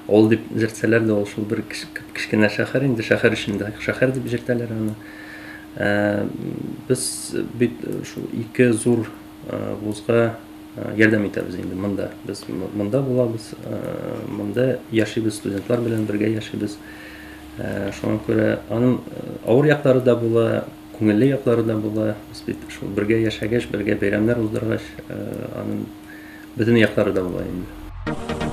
Авыл дип җөртсәләр дә, ул шул бер кечкенә шәһәр инде, шәһәр эчендә шәһәр дип җөртәләр аны. Без бит шул ике зур вузга ярдәм итәбез инде монда. Без монда булабыз, монда яшибез, студентлар белән бергә яшибез. Шуңа күрә аның авыр яклары да була, күңелле яклары да була. Без бит шул бергә яшәгәч, бергә бәйрәмнәр уздыргач, аның бөтен яклары да була инде.